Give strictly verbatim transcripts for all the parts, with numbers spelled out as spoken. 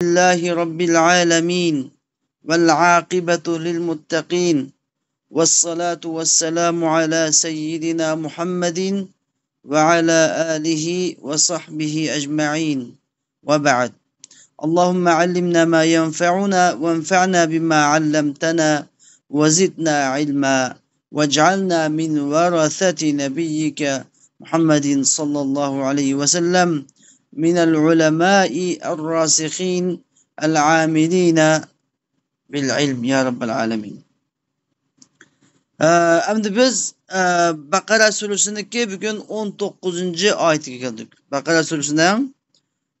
لله رب العالمين، والعاقبة للمتقين، والصلاة والسلام على سيدنا محمد وعلى آله وصحبه أجمعين، وبعد. اللهم علمنا ما ينفعنا، وانفعنا بما علمتنا، وزدنا علما، واجعلنا من ورثة نبيك محمد صلى الله عليه وسلم، من العلماء الراسخين العاملين بالعلم يا رب العالمين. ئە، ئەمدى بىز، ئە، بەقەرە سۈرىسىنىڭكى بۈگۈن ئون توققۇزىنچى ئايىتىگە كەلدۇق. بەقەرە سۈرىسىنىڭ،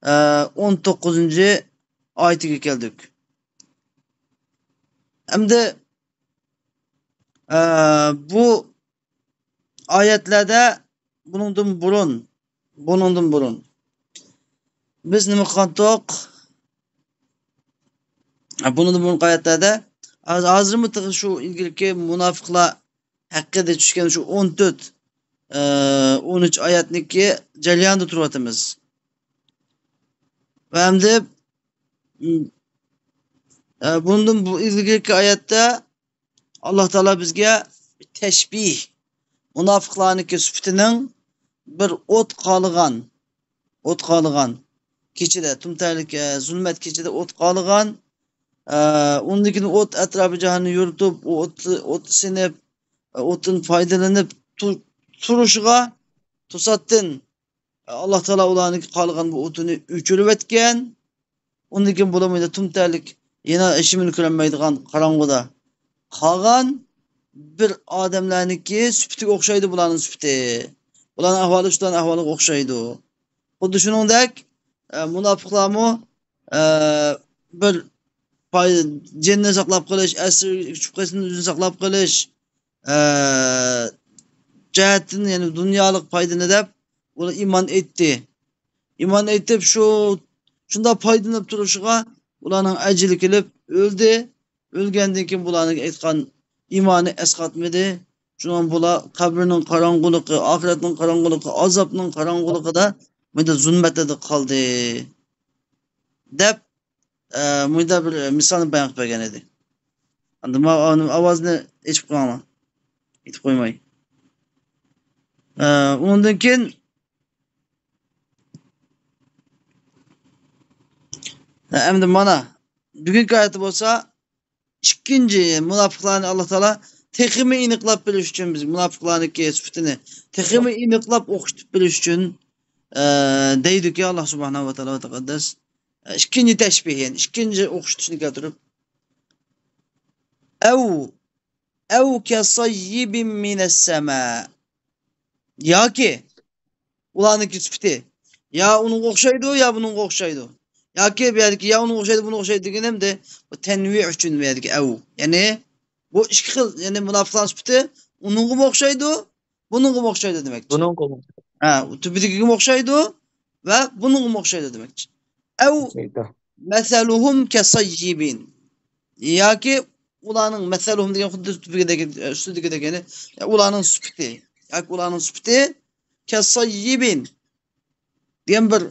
ئە، ئون توققۇزىنچى ئايىتىگە كەلدۇق. ئەمدى، ئە، بۇ ئايەتلەردە بۇنىڭدىن بۇرۇن، بۇنىڭدىن بۇرۇن بىز نېمە قىلغانتۇق؟ ھە، بۇنىڭدىن بۇرۇنقى ئايەتلەردە ھاز-، ھازىرمۇ تېخى شۇ ئىلگىرىكى مۇناپىقلار ھەققىدە چۈشكەن شۇ ئون تۆت، ئە، ئون ئۈچ ئايەتنىڭكى جەريانىدا تۇرۇۋاتىمىز. ۋە ئەمدى، ئە، بۇندىن بۇ ئىلگىرىكى ئايەتتە ئاللا تائالا بىزگە تەشبىھ، مۇناپىقلارنىڭكى سۈپىتىنىڭ بىر ئوت قالىغان، ئوت قالىغان كېچىدە، تۈمتەرلىك، ئە، زۇلمەت كېچىدە ئوت قالىغان، ئە، ئۇندىن كېيىن ئوت ئەتراپى جاھاننى يورۇتۇپ، ئوت، ئوت سىنىپ، ئوتتىن پايدىلىنىپ تۇ-، تۇرۇشىغا توساتتىن ئاللا تائالا ئۇلارنىڭكى قالغان بۇ ئوتىنى ئۆچۈرۈۋەتكەن. ئۇندىن كېيىن بۇلار مۇنداق تۈمتەرلىك، يەنە ھېچنېمىنى كۆرەلمەيدىغان قاراڭغۇدا قالغان بىر ئادەملەرنىڭكى سۈپىتىگە ئوخشايدۇ بۇلارنىڭ سۈپىتى. بۇلارنىڭ ئەھۋالى شۇلارنىڭ ئەھۋالىغا ئوخشايدۇ. خۇددى شۇنىڭدەك، ئە، مۇناپىقلارمۇ، ئە، بىر پاي-، جېنىنى ساقلاپ قېلىش، ئەسىرگە چۈشۈپ قېلىشتىن ئۆزىنى ساقلاپ قېلىش، ئە، جەھەتتىن، يەنى دۇنيالىق پايدىنى دەپ، ئۇلار ئىمان ئېيتتى. ئىمان ئېيتىپ، شۇ، شۇنداق پايدىلىنىپ تۇرۇشىغا ئۇلارنىڭ ئەجىلى كېلىپ ئۆلدى. ئۆلگەندىن كېيىن بۇلارنىڭ ئېيتقان ئىمانى ئەسقاتمىدى. شۇڭا بۇلار قەبرىنىڭ قاراڭغۇلۇقى، ئاخىرەتنىڭ قاراڭغۇلۇقى، ئازابنىڭ قاراڭغۇلۇقىدا مۇنداق زۇلمەتلەردە قالدى، دەپ، ئە، مۇنداق بىر مىسالنى بايان قىلىپ بەرگەن ئىدى. ئەمدى ما-، ئاۋازنى ئېچىپ قويۇڭلار. ئېيتىپ قويماي. ئە، ئۇنىڭدىن كېيىن، ئە، ئەمدى مانا، بۈگۈنكى ئايەتتە بولسا، ئىككىنچى مۇناپىقلارنى ئاللا تائالا تېخىمۇ ئېنىقلاپ بىلىش ئۈچۈن، بىز مۇناپىقلارنىڭكى سۈپىتىنى تېخىمۇ ئېنىقلاپ ئوخشىتىپ بىلىش ئۈچۈن، ئە، دەيدۇكى، ئاللا سۇبھانەھۇ ۋە تائالا ۋە تەقەددەس، ئە، ئىككىنچى تەشبىھ، يەنى ئىككىنچى ئوخشىتىشنى كەلتۈرۈپ، ئەۋ، ئەۋ كەسەييىبىن مىنەسسەما. ياكى ئۇلارنىڭكى سۈپىتى يا ئۇنىڭغا ئوخشايدۇ، يا بۇنىڭغا ئوخشايدۇ. ياكى بۇ يەردىكى يا ئۇنىڭغا ئوخشايدۇ، بۇنىڭغا ئوخشايدۇ دېگىنىمدە، بۇ تەنۋىھ ئۈچۈن بۇ يەردىكى ئەۋ. يەنى بۇ ئىككى خىل، يەنى مۇناپىقلارنىڭ سۈپىتى ئۇنىڭغىمۇ ئوخشايدۇ، بۇنىڭغىمۇ ئوخشايدۇ دېمەكچى. بۇنىڭغىمۇ. ھە، تۈپىدىكىگىمۇ ئوخشايدۇ ۋە بۇنىڭغىمۇ ئوخشايدۇ دېمەكچى. ئەۋ ئوخشايدۇ. مەسەلۇھۇم كەسەييىبىن. ياكى ئۇلارنىڭ، مەسەلۇھۇم دېگەن خۇددى تۈپىدىكىدەك، ئۈستىدىكىدەك، يەنى ئۇلارنىڭ سۈپىتى. ياكى ئۇلارنىڭ سۈپىتى كەسەييىبىن دېگەن بىر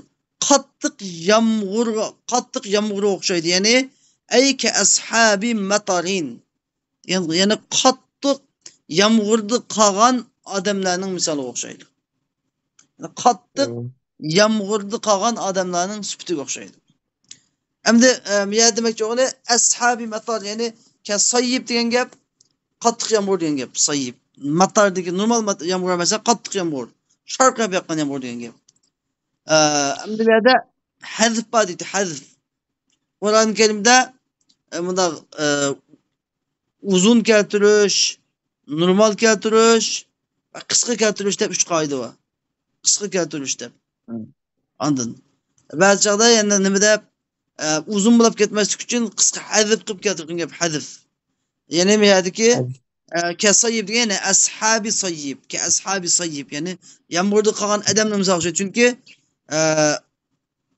قاتتىق يامغۇرغا، قاتتىق يامغۇرغا ئوخشايدۇ. يەنى، ئەي كەئەسھابى مەتارىن. يەنى، يەنى قاتتىق يامغۇردا قالغان ئادەملەرنىڭ مىسالىغا ئوخشايدۇ. يەنى قاتتىق مم. يامغۇردا قالغان ئادەملەرنىڭ سۈپىتىگە ئوخشايدۇ. ئەمدى، ئە، يا دېمەكچى بولغىنى، ئەسھابى مەتار، يەنى كەسەييىب دېگەن گەپ، قاتتىق يامغۇر دېگەن گەپ، سەييىب. مەتار دېگەن نورمال مەت-، يامغۇر ئەمەس، قاتتىق يامغۇر. شارقىراپ ياغقان يامغۇر دېگەن گەپ. ئە، ئەمدى بۇ يەردە ھەزف بار دېدى، ھەزف. قۇرئان كەرىمدە، ئە، مۇنداق، ئە، ئۇزۇن كەلتۈرۈش، نورمال كەلتۈرۈش ۋە قىسقا كەلتۈرۈش دەپ ئۈچ قائىدە بار. قىسقا كەلتۈرۈش دەپ. مم. ئاندىن بەزى چاغدا يەنە نېمە دەپ، ئە، ئۇزۇن بولاپ كەتمەسلىك ئۈچۈن قىسقا ھەزف قىلىپ كەلتۈرگەن گەپ ھەزف. يەنى بۇ يەردىكى، ھەزف. ئە، كەسەييىب دېگەن، يەنى ئەسھابى سەييىب، كەئەسھابى سەييىب، يەنى يامغۇردا قالغان ئادەمنى مىسال قىلىش. چۈنكى، ئە،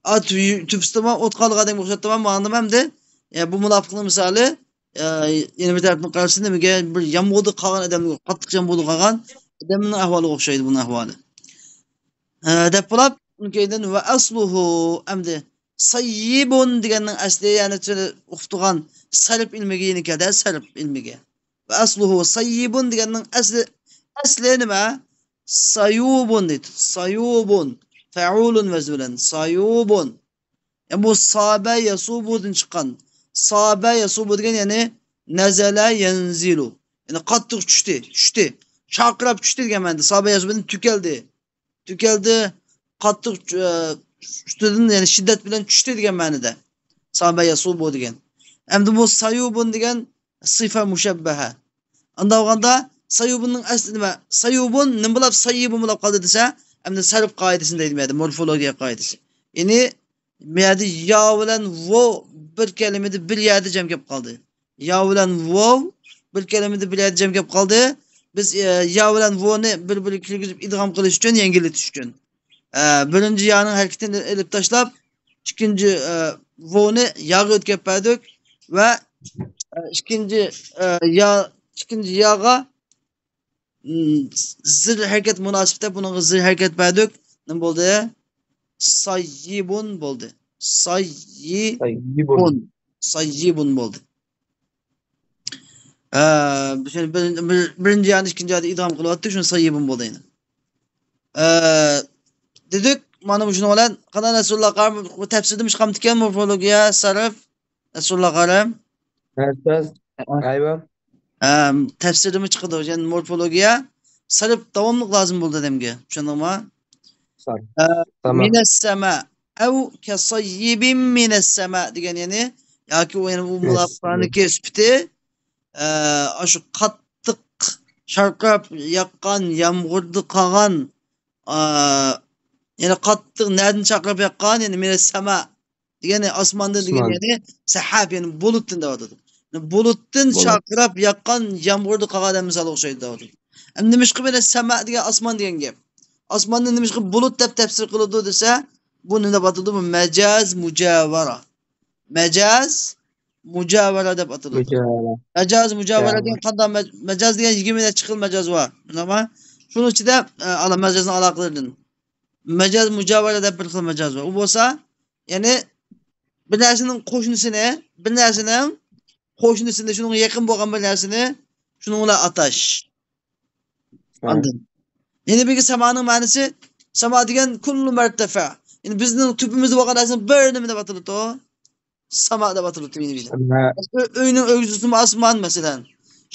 ئات يۈ-، تۈپىسىدىمۇ ئوت قالغان ئادەمگە ئوخشاتتىمۇ، ماڭدىمۇ ئەمدى، ئە، بۇ مۇناپىقنىڭ مىسالى، ئە، يەنە بىر تەرەپتىن قارىسا، نېمىگە بىر يامغۇردا قالغان ئادەمگە، قاتتىق يامغۇردا قالغان ئادەمنىڭ ئەھۋالىغا ئوخشايدۇ بۇنىڭ ئەھۋالى. ئە، دەپ بولۇپ، ئۇنىڭ كەينىدىن ۋە ئەسلۇھۇ، ئەمدى سايىبۇن دېگەننىڭ ئەسلى، يەنى ئۇقۇپ تۇرغان سەرپ ئىلمىگە يەنە كەلدى، سەرپ ئىلمىگە. ۋە ئەسلۇھۇ سايىبۇن دېگەننىڭ ئەسلى، ئەسلى نېمە؟ سايۇبۇن دەيدۇ. سايۇبۇن. فەئۇلۇن ۋەزنى بىلەن. سايۇبۇن. يەنى بۇ سابە يەسۇبۇدىن چىققان. سابە يەسۇبۇ دېگەن، يەنى نەزەلە يەنزىلۇ. يەنى قاتتىق چۈشتى، چۈشتى. چارقىراپ چۈشتى دېگەن مەنىدە. سابە يەسۇبۇدىن تۆكەلدى. تۆكەلدى، قاتتىق، ئە، ئۈستىدىن، يەنى شىددەت بىلەن چۈشتى دېگەن مەنىدە. سابە يەسۇبۇ دېگەن. ئەمدى بۇ سايۇبۇن دېگەن سىفە مۇشەببەھە. ئانداق بولغاندا سايۇبۇننىڭ ئەسلى نېمە؟ سايۇبۇن نېمە بولۇپ سايىبۇن بولۇپ قالدى دېسە، ئەمدى سەرپ قائىدىسىنى دەيدۇ بۇ يەردە، مورفولوگىيە قائىدىسى. يەنى بۇ يەردە يا بىلەن ۋو بىر كەلىمىدە بىر يەردە جەم كېلىپ قالدى. يا بىلەن ۋو بىر كەلىمىدە بىر يەردە جەم كېلىپ قالدى. بىز، ئە، يا بىلەن ۋونى بىر-بىرىگە كىرگۈزۈپ ئىدغام قىلىش ئۈچۈن، يەڭگىللىتىش ئۈچۈن، ئە، بىرىنچى يانىڭ ھەرىكىتىنى ئېلىپ تاشلاپ، ئىككىنچى، ئە، ۋونى ياغا ئۆتكەپ بەردۇق ۋە، ئە، ئىككىنچى، ئە، يا، ئىككىنچى ياغا، م، زىر ھەرىكەت مۇناسىۋىتى، بۇنىڭغا زىر ھەرىكەت بەردۇق. نېمە بولدى؟ ساييىبۇن بولدى. ساييىبۇن. ساييىبۇن. ساييىبۇن بولدى. ئە، بىر-، بىر-، بىرىنچى يانى ئىككىنچى يانى ئىدغام قىلىۋاتتۇق، شۇنى ساييىبۇن بولدى يەنە. ئە، دېدۇق، مانا مۇشۇنىڭ بىلەن قانداق نەسرۇللا قارىم، بۇ تەپسىردىمۇ چىقامدىكەن، مورفولوگىيە، سەرپ، نەسرۇللا قارىم؟ ئەستاز، ئەيۋا. ئە، تەپسىردىمۇ چىقىدۇ، يەنى مورفولوگىيە، سەرپ داۋاملىق لازىم بولىدۇ ئادەمگە، چۈشەندىڭمۇ؟ سەرپ. ئە، تامام. مىنەسسەما، ئەۋ كەسەييىبىن مىنەسسەما دېگەن، يەنى، ياكى ئۇ، يەنى ئۇ مۇناپىقلارنىڭكى سۈپىتى، ئە، ئاشۇ قاتتىق شارقىراپ ياغقان يامغۇردا قالغان، ئە، يەنى قاتتىق نەدىن شارقىراپ ياغقان، يەنى مىنەسسەما دېگەن ئاسماندىن دېگەن، ئاسمان. يەنى سەھاب، يەنى بۇلۇتتىن دەۋاتىدۇ. بۇلۇتتىن بۇلۇت. شارقىراپ ياغقان يامغۇردا قالغان ئادەم مىسالىغا ئوخشايدۇ دەۋاتىدۇ. ئەمدى نېمىشقا مەن سەما دېگەن ئاسمان دېگەن گەپ؟ ئاسماننى نېمىشقا بۇلۇت دەپ تەپسىر قىلىدۇ دېسە، بۇ نېمە دەپ ئاتىلىدۇ؟ بۇ مەجاز مۇجاۋەرە. مەجاز مۇجاۋەرە دەپ ئاتىلىدۇ. مۇجاۋەرە. مەجاز مۇجاۋەرە مۇجاۋەرە. دېگەن قانداق مەج-، مەجاز دېگەن يىگىرمە نەچچە خىل مەجاز بار. بىلەمە؟ شۇنىڭ ئىچىدە، ئە، ئالا-، مەجازنىڭ ئالاقىلىرىدىن. مەجاز مۇجاۋەرە دەپ بىر خىل مەجاز بار. ئۇ بولسا، يەنى بىر نەرسىنىڭ قوشنىسىنى، بىر نەرسىنىڭ قوشنىسىنى، شۇنىڭغا يېقىن بولغان بىر نەرسىنى شۇنىڭ بىلەن ئاتاش. ھە. ئاندىن. يەنە بىرگە سامانىڭ مەنىسى، ساما دېگەن كۇللۇ مەرتەفە. يەنى بىزنىڭ تۈپىمىزدە بولغان نەرسىنىڭ بىرىنى نېمە دەپ ئاتىلىدۇ؟ ساما دەپ ئاتىلىدۇ يەنە بىرگە. ساما. ئۆ-، ئۆينىڭ ئۆگزىسىمۇ ئاسمان، مەسىلەن.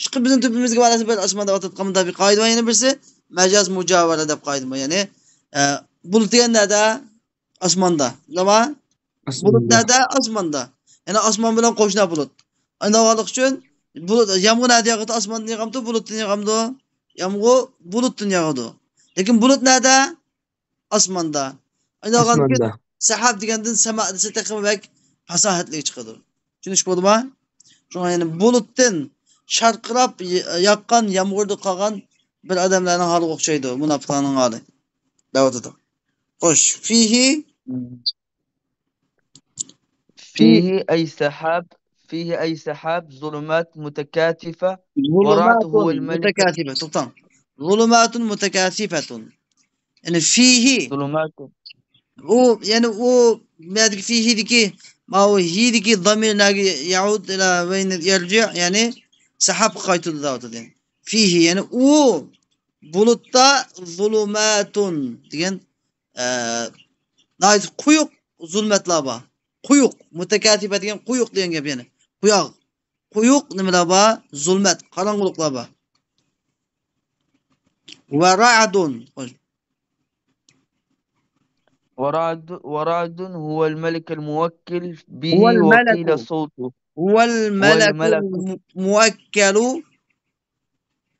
شۇ بىزنىڭ تۈپىمىزگە بولغان نەرسە بىر ئاسمان دەپ ئاتىلىدىغان بىر قائىدە بار. يەنە بىرسى مەجاز مۇجاۋەرە دەپ قائىدە بار. يەنى، ئە، بۇلۇت دېگەن نەدە؟ ئاسماندا. بىلەمە؟ ئاسماندا. بۇلۇت نەدە؟ ئاسماندا. يەنى ئاسمان بىلەن قوشنا بۇلۇت. ئانداق بولغانلىقى ئۈچۈن بۇلۇت، يامغۇر نەدە ياغىدۇ؟ ئاسماندىن ياغامدۇ، بۇلۇتتىن ياغامدۇ؟ يامغۇر بۇلۇتتىن ياغىدۇ. لېكىن بۇلۇت نەدە؟ ئاسماندا. ئانداق بولغانلىقى ئۈچۈن ئاسماندا. سەھاب دېگەندىن سەما دېسە تېخىمۇ بەك پاساھەتلىك چىقىدۇ. چۈشىنىشكە بولدىمۇ؟ شۇڭا يەنى بۇلۇتتىن شارقىراپ ي-، ياغقان يامغۇردا قالغان بىر ئادەملەرنىڭ ھالىغا ئوخشايدۇ، مۇناپىقلارنىڭ ھالى. دەۋاتىدۇ. خوش، فىھى. فيه أي سحاب، فيه أي سحاب ظلمات متكاثفة، ورعد هو ظلمات الملك. متكاثفة. توختاڭ. ظلمات متكاثفة. يەنى فىھى. ظلمات. ئۇ، يەنى ئۇ، نەدىكى فىھىدىكى، ماۋۇ ھىدىكى زامىر نەگە يەئۇد ئىلە ۋەينى يەرجىئ، يەنى سەھابقا قايتىدۇ دەۋاتىدۇ. فىھى، يەنى ئۇ بۇلۇتتا ظۇلۇماتۇن دېگەن، ئە، ناھايىتى قويۇق زۇلمەتلەر بار. قويۇق، مۇتەكەسىپە دېگەن قويۇق دېگەن گەپ يەنى. قوياق. قويۇق نېمىلەر بار؟ زۇلمەت، قاراڭغۇلۇقلار بار. ۋە رەئدۇن. ورعد، ورعد هو الملك الموكل به هو الملك. وقيل صوته. هو الملك هو الملك. الم-، الموكل.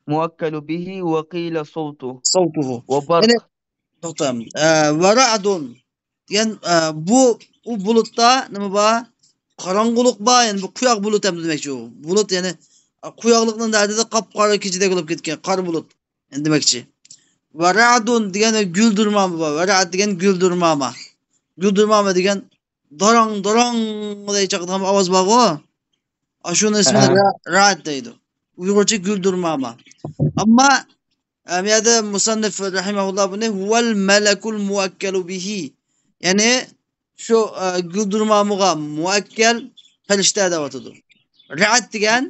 موكل به وقيل صوته. صوته. وبرق. يەنى، توختاڭ. ئە، ۋە رەئدۇن دېگەن، ئە، بۇ، ئۇ بۇلۇتتا نېمە بار؟ قاراڭغۇلۇق بار، يەنى بۇ قويۇق بۇلۇت ھەم دېمەكچى ئۇ. بۇلۇت، يەنى، ئە، قويۇقلۇقنىڭ دەردىدە قاپقارا كېچىدەك بولۇپ كەتكەن قارا بۇلۇت. دېمەكچى. ۋە رەئدۇن دېگەن گۈلدۈرماما بار. ۋە رەئد دېگەن گۈلدۈرماما. گۈلدۈرماما دېگەن داراڭ، داراڭ دەي چاقىدىغان بىر ئاۋاز بارغۇ. ئاشۇنىڭ ئىسمىنى ھە. رە-، رەئد دەيدۇ. ئۇيغۇرچە گۈلدۈرماما. ئەمما، ئە، بۇ يەردە مۇسەننىف رەھىمەھۇللا بۇنى ھۇۋەل مەلەكۇل مۇۋەككەلۇ بىھى. يەنى، شۇ، ئە، گۈلدۈرمامىغا مۇئەككەل پەرىشتە دەۋاتىدۇ. رەئەت دېگەن،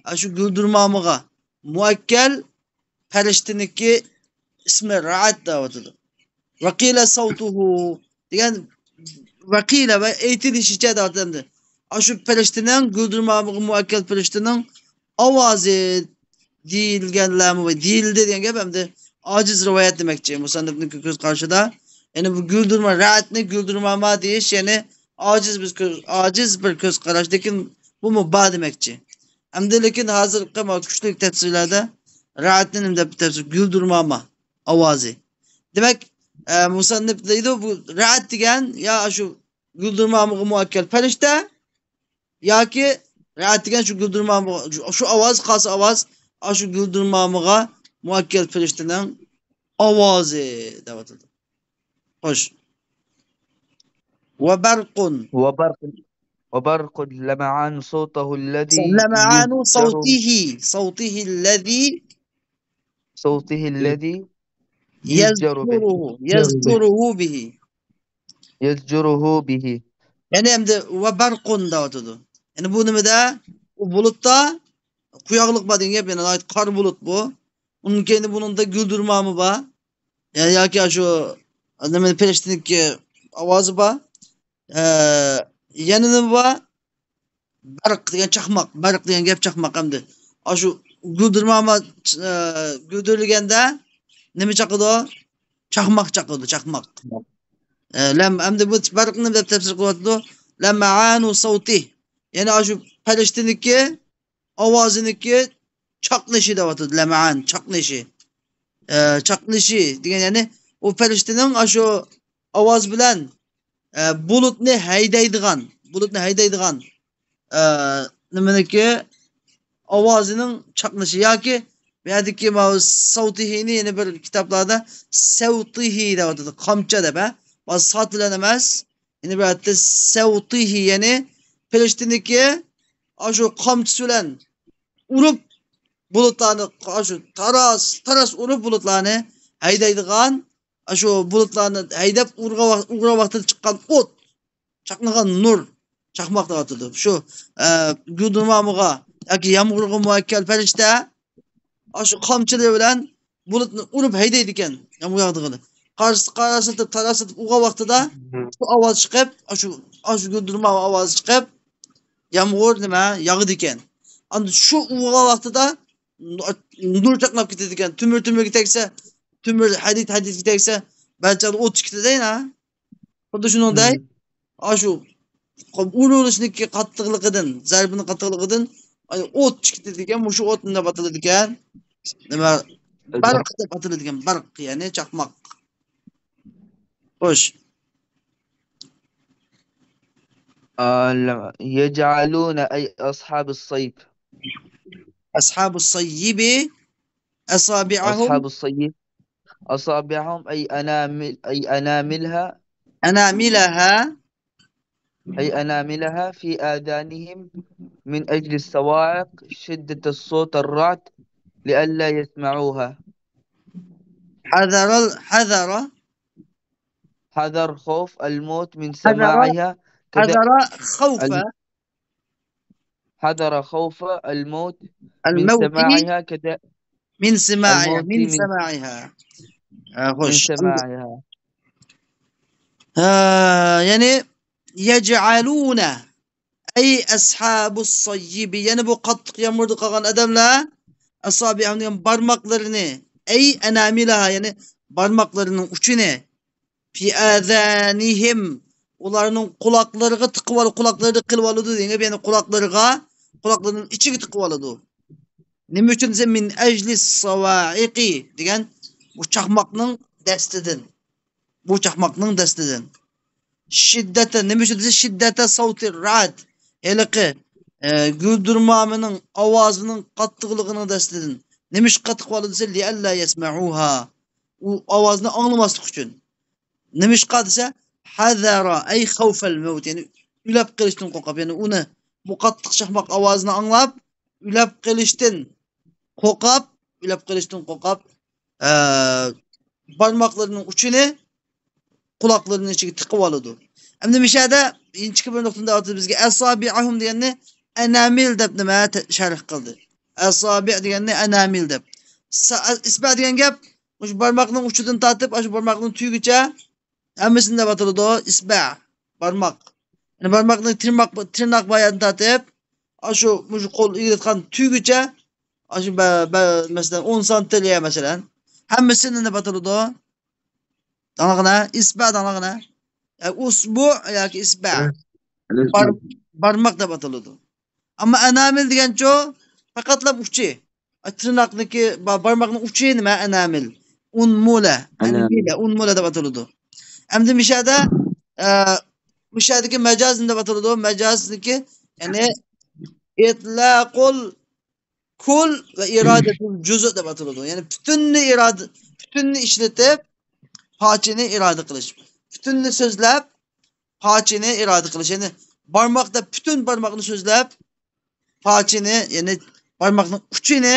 ئە، شۇ گۈلدۈرمامىغا مۇئەككەل پەرىشتىنىڭكى ئىسمى رەئەت دەۋاتىدۇ. ۋەقىلە سەۋتۇھۇ دېگەن، ۋەقىلە ۋە ئېيتىلىشىچە دەۋاتىدۇ. ئاشۇ پەرىشتىنىڭ، گۈلدۈرمامىغا مۇئەككەل پەرىشتىنىڭ ئاۋازى دېيىلگەنلەرمۇ، دېيىلدى دېگەن گەپ ئەمدى ئاجىز رىۋايەت دېمەكچى، مۇسەننىپنىڭ كۆز قارىشىدا. يەنى بۇ گۈلدۈرما، رەئەتنى گۈلدۈرماما دېيىش، يەنى ئاجىز بىر كۆز، ئاجىز بىر كۆز قاراش، لېكىن بۇمۇ بار دېمەكچى. ئەمدى لېكىن ھازىرقى مانا كۈچلۈك تەپسىرلەردە رەئەتنى نېمە دەپ تەپسىر؟ گۈلدۈرماما ئاۋازى. دېمەك، ئە، مۇسەننىپ دەيدۇ، بۇ رەئەت دېگەن يا شۇ گۈلدۈرمامىغا مۇئەككەل پەرىشتە، ياكى رەئەت دېگەن شۇ گۈلدۈرمامىغا، شۇ ئاۋاز، قالسا ئاۋاز، ئاشۇ گۈلدۈرمامىغا مۇئەككەل پەرىشتىنىڭ ئاۋازى دەۋاتىدۇ. خوش. وبرق. وبرق، وبرق لمعان صوته الذي لمعان يجهر صوته، صوته الذي صوته الذي يزجر به. يزجره، يزجره به. يزجره به. يەنى ئەمدى ۋە بەرقۇن دەۋاتىدۇ. يەنى بۇ نېمىدە؟ ئۇ بۇلۇتتا قۇياقلىق بار دېگەن گەپ، يەنى ناھايىتى قارا بۇلۇت بۇ. ئۇنىڭ كەينىدە بۇنىڭدا گۈلدۈرمامى بار. يا-، ياكى شۇ نېمە، پەرىشتىنىڭكى ئاۋازى بار. ئە، يەنە نېمە بار؟ بەرق دېگەن چاقماق، بەرق دېگەن گەپ چاقماق ئەمدى. ئاشۇ گۈلدۈرماما، ئە، گۈلدۈرلىگەندە نېمە چاقىدۇ؟ چاقماق چاقىدۇ، چاقماق. ئە، لەم، ئەمدى بۇ بەرقنى دەپ تەپسىر قىلىۋاتىدۇ. لەمئانۇ سەۋتى. يەنى ئاشۇ پەرىشتىنىڭكى ئاۋازىنىڭكى چاقنىشى دەۋاتىدۇ، لەمئان، چاقنىشى. ئە، چاقنىشى دېگەن، يەنى ئۇ پەرىشتىنىڭ ئاشۇ ئاۋاز بىلەن، ئە، بۇلۇتنى ھەيدەيدىغان، بۇلۇتنى ھەيدەيدىغان، ئە، نېمىنىكى، ئاۋازىنىڭ چاقنىشى ياكى بۇ يەردىكى ماۋۇ سەۋتىھىنى يەنە بىر كىتابلاردا سەۋتىھى دەۋاتىدۇ، قامچا دەپ، ھە؟ ماۋۇ ساد بىلەن ئەمەس، يەنە بىر ئادەتتە سەۋتىھى، يەنى پەرىشتىنىڭكى ئاشۇ قامچىسى بىلەن ئۇرۇپ بۇلۇتلارنى، ئاشۇ تاراس، تاراس ئۇرۇپ بۇلۇتلارنى ھەيدەيدىغان، ئاشۇ بۇلۇتلارنى ھەيدەپ ئۇرغان ۋاق-، ئۇرغان ۋاقتىدا چىققان ئوت، چاقنىغان نۇر، چاقماق دەۋاتىدۇ. شۇ، ئە، گۈلدۈرمامىغا ياكى يامغۇرغا مۇئەككەل پەرىشتە ئاشۇ قامچىلىرى بىلەن بۇلۇتنى ئۇرۇپ ھەيدەيدىكەن، يامغۇر ياغىدىغىنى. قارس-، قاراسلىتىپ، تاراسلىتىپ ئۇرغان ۋاقتىدا شۇ ئاۋاز چىقىپ، ئاشۇ، ئاشۇ گۈلدۈرما ئاۋازى چىقىپ، يامغۇر نېمە، ياغىدىكەن. ئاندىن شۇ ئۇرغان ۋاقتىدا نۇر چاقناپ كېتىدىكەن. تۆمۈر تۆمۈرگە تەگسە، تۆمۈر ھەدىد ھەدىدكە تەگسە، بەلكى ئوت چىقىپ كېتىدۇ، ھە؟ خۇددى شۇنىڭدەك، ئاشۇ ئۇرۇلۇشنىڭكى قاتتىقلىقىدىن، زەربىنىڭ قاتتىقلىقىدىن، ئاي، ئوت چىقىپ كېتىدىكەن، مۇشۇ ئوت نېمە دەپ ئاتىلىدىكەن؟ نېمە؟ بەرق دەپ ئاتىلىدىكەن، بەرق، يەنى چاقماق. خوش. يجعلون أي أصحاب الصيب. أصحاب الصيب أصابعهم. أصحاب الصيب أصابعهم أي أنامل، أي أناملها. أناملها. أي أناملها في آذانهم من أجل الصواعق شدة الصوت الرعد لئلا يسمعوها. حذر ال-، حذر. حذر خوف الموت من حذر، سماعها كذا-، حذر خوف. ال-، حذر خوف الموت من الموت. سماعها كذا-، من سماعها، الموت من من سماعها. ئە، من خوش. سماعها. ھە، يەنى يجعلون أي أصحاب الصيب، يەنى بۇ قاتتىق يامغۇردا قالغان ئادەملەر، أصابعهم دېگەن بارماقلىرىنى، أي أناملها، يەنى بارماقلىرىنىڭ ئۇچىنى، في آذانهم، ئۇلارنىڭ قۇلاقلىرىغا تىقىۋال-، قۇلاقلىرىدا قىلىۋالىدۇ دېگەن گەپ، يەنى قۇلاقلىرىغا، قۇلاقلىرىنىڭ ئىچىگە تىقىۋالىدۇ. نېمە ئۈچۈن دېسە، من أجل الصواعق دېگەن بۇ چاقماقنىڭ دەستىدىن. بۇ چاقماقنىڭ دەستىدىن. شىددەتە، نېمە ئۈچۈن دېسە، شىددەتە سەۋتى رەئد. ھېلىقى، ئە، گۈلدۈرمامىنىڭ ئاۋازىنىڭ قاتتىقلىقىنىڭ دەستىدىن. نېمىشقا قاتتىق بولىدۇ دېسە، لىئەللا يەسمەئۇھا. ئۇ ئاۋازنى ئاڭلىماسلىق ئۈچۈن. نېمىشقا دېسە، ھەزەرە، ئەي خەۋفەل مەۋت، يەنى ئۆلۈپ قېلىشتىن قورقۇپ، يەنى ئۇنى، بۇ قاتتىق چاقماق ئاۋازىنى ئاڭلاپ، ئۆلۈپ قېلىشتىن قورقۇپ، ئۆلۈپ قېلىشتىن قورقۇپ، ئە، بارماقلىرىنىڭ ئۇچىنى قۇلاقلىرىنىڭ ئىچىگە تىقىۋالىدۇ. ئەمدى مۇشۇ يەردە ئىنچىكە بىر نۇقتىنى ئاۋۇتىدۇ بىزگە. ئەسابىئەھۇم دېگەننى ئەنامىل دەپ نېمە ت-، شەرھ قىلدى. ئەسابىئ دېگەننى ئەنامىل دەپ. سا-، ئىسبە دېگەن گەپ مۇشۇ بارماقنىڭ ئۇچىدىن تارتىپ، ئاشۇ بارماقنىڭ تۈۋىگىچە ھەممىسىنى دەپ ئاتىلىدۇ. ئىسبە، بارماق. يەنى بارماقنىڭ تىرناق، تىرناق بار يەردىن تارتىپ، ئاشۇ، مۇشۇ قول ئېگىلىۋاتقان تۈۋىگىچە، ئاشۇ بە-، بە-، مەسىلەن، ئون سانتىليە، مەسىلەن. ھەممىسىنى دەپ ئاتىلىدۇ. داڭلىغىنە، ئىسبە داڭلىغىنە. يا ئۇسبۇ ياكى ئىسبە. بار-، بارماق دەپ ئاتىلىدۇ. ئەمما ئەنامىل دېگەنچۇ، پەقەتلا ئۇچى. تىرناقنىكى، با-، بارماقنىڭ ئۇچى نېمە؟ ئەنامىل. ئۇنمۇلە. ئەنامىل. ئەنمىلە، ئۇنمۇلە دەپ ئاتىلىدۇ. ئەمدى مۇشەدە، ئە، مۇشەدىكى مەجاز نېمە دەپ ئاتىلىدۇ؟ مەجازنىكى، يەنى ئىتلاقۇل كۇل ۋە ئىرادەتۇل جۇزۇ دەپ ئاتىلىدۇ. يەنى پۈتۈننى ئىرادە، پۈتۈننى ئىشلىتىپ، پارچىنى ئىرادە قىلىش. پۈتۈننى سۆزلەپ، پارچىنى ئىرادە قىلىش. يەنى بارماق دەپ پۈتۈن بارماقنى سۆزلەپ، پارچىنى، يەنى بارماقنىڭ ئۇچىنى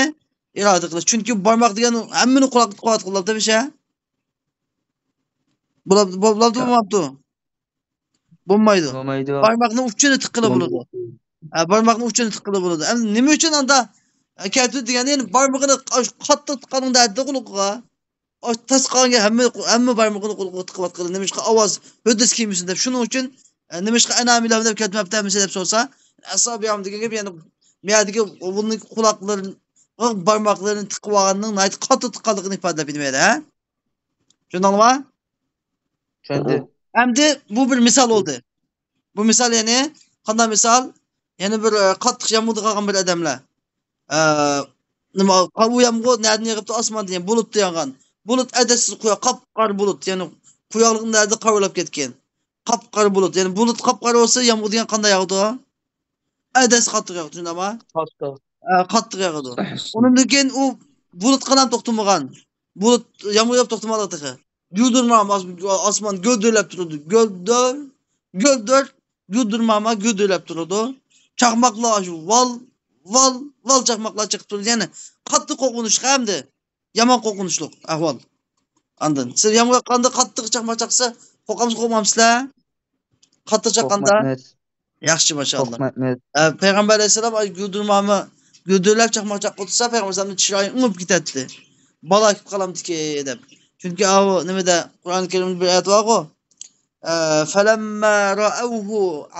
ئىرادە قىلىش. چۈنكى بارماق دېگەن ھەممىنى قۇلاق قۇۋات قىلىدۇ دېمىشە. بولامدۇ، بولامدۇ، بولمامدۇ؟ بولمايدۇ. بولمايدۇ. بارماقنىڭ ئۇچىنى تىققىلى بولىدۇ. ھە، بارماقنىڭ ئۇچىنى تىققىلى بولىدۇ. ئەمدى نېمە ئۈچۈن ئاندا، ئە، كەلتۈردى دېگەندە، يەنى بارمىقىنى ئاش-، قاتتىق تىققاننىڭدا ھەددە قۇلىقىغا. ئاش-، تاس قالغان ھەممە، ھەممە بارمىقىنى قۇلىقىغا تىقىۋاتقىلى. نېمىشقا ئاۋاز، ھۆددىسى كەلمىسۇن دەپ. شۇنىڭ ئۈچۈن، ئە، نېمىشقا ئەنامىلەھۇم دەپ كەلتۈرمەپتۇ ھەممىسى دەپ سورىسا، ئەسابىئەھۇم دېگەن گەپ، يەنى مۇ يەردىكى بۇنىڭ قۇلاقلىرىنىڭ بارماقلىرىنى تىقىۋالغاننىڭ ناھايىتى قاتتىق تىققانلىقىنى ئىپادىلەپ بېرىۋەردى، ھە؟ چۈشەندىڭلارمۇ؟ چۈشەندىم. ئەمدى بۇ بىر مىسال بولدى. بۇ مىسال يەنى قانداق مىسال؟ يەنە بىر، ئە، قاتتىق يامغۇردا قالغان بىر ئادەملەر. ئە، نېمە، قا-، ئۇ يامغۇر نەدىن يېغىپتۇ؟ ئاسماندىن، يەنى بۇلۇتتا ياغقان. بۇلۇت ئەدەپسىز قۇياق، قاپقارا بۇلۇت، يەنى قۇياقلىقنىڭ نەدە قارىۋالاپ كەتكەن. قاپقارا بۇلۇت، يەنى بۇلۇت قاپقارا بولسا، يامغۇر دېگەن قانداق ياغىدۇ؟ ئەدەپسىز قاتتىق ياغىدۇ، چۈشەندىڭلارمۇ؟ قاتتىق. ئە، قاتتىق ياغىدۇ. ئۇنىڭدىن كېيىن ئۇ بۇلۇتقا ھەم توختىمىغان. بۇلۇت، يامغۇر ياغىپ توختىمىغان تېخى. گۈلدۈرماما ئاس-، ئاسمان گۈلدۈرلەپ تۇرىدۇ. گۈلدۈر، گۈلدۈر، گۈلدۈرماما گۈلدۈرلەپ تۇرىدۇ. چاقماقلار شۇ ۋال، ۋال، ۋال چاقماقلار چېقىپ تۇرىدۇ. يەنى قاتتىق قورقۇنچلۇق ئەمدى. يامان قورقۇنچلۇق ئەھۋال. ئاندىن سىز يامغۇر ياغقاندا قاتتىق چاقماق چاقسا، قورقامسىز، قورقمامسىلەر؟ قاتتىق چاققاندا؟ قورقمايمىز. ياخشى، ماشائاللا. قورقمايمىز. ئە، پەيغەمبەر ئەلەيھىسسالام ئاي گۈلدۈرمامە، گۈلدۈرلەپ چاقماق چاققۇزسا، پەيغەمبەر ئەلەيھىسسالامنىڭ چىرايى ئۆڭۈپ كېتەتتى. بالا كېلىپ قالامدىكى دەپ. چۈنكى ئاۋۇ نېمىدە، قۇرئان كەرىمدە بىر ئايەت بارغۇ. ئە، فَلَمَّا رَأَوْهُ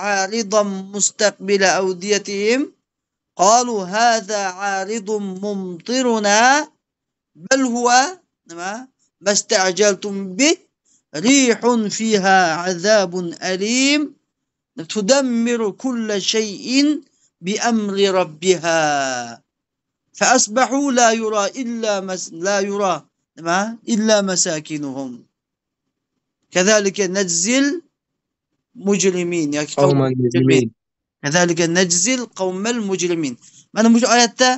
عَارِضًا مُسْتَقْبِلَ أَوْدِيَتِهِمْ قَالُوا هَذَا عَارِضٌ مُمْطِرُنَا بَلْ هُوَ، نېمە، مَا اسْتَعْجَلْتُمْ بِهِ رِيحٌ فِيهَا عَذَابٌ أَلِيمٌ تُدَمِّرُ كُلَّ شَيْءٍ بِأَمْرِ رَبِّهَا فَأَصْبَحُوا لَا يُرَى إِلَّا مَس-، لَا يُرَى، نېمە، إِلَّا مَسَاكِنُهُمْ كَذَلِكَ نَجْزِي الْمُجْرِمِينَ ياكى قَوْمَ الْمُجْرِمِينَ. كَذَلِكَ نَجْزِي الْقَوْمَ الْمُجْرِمِينَ. مانا مۇشۇ ئايەتتە،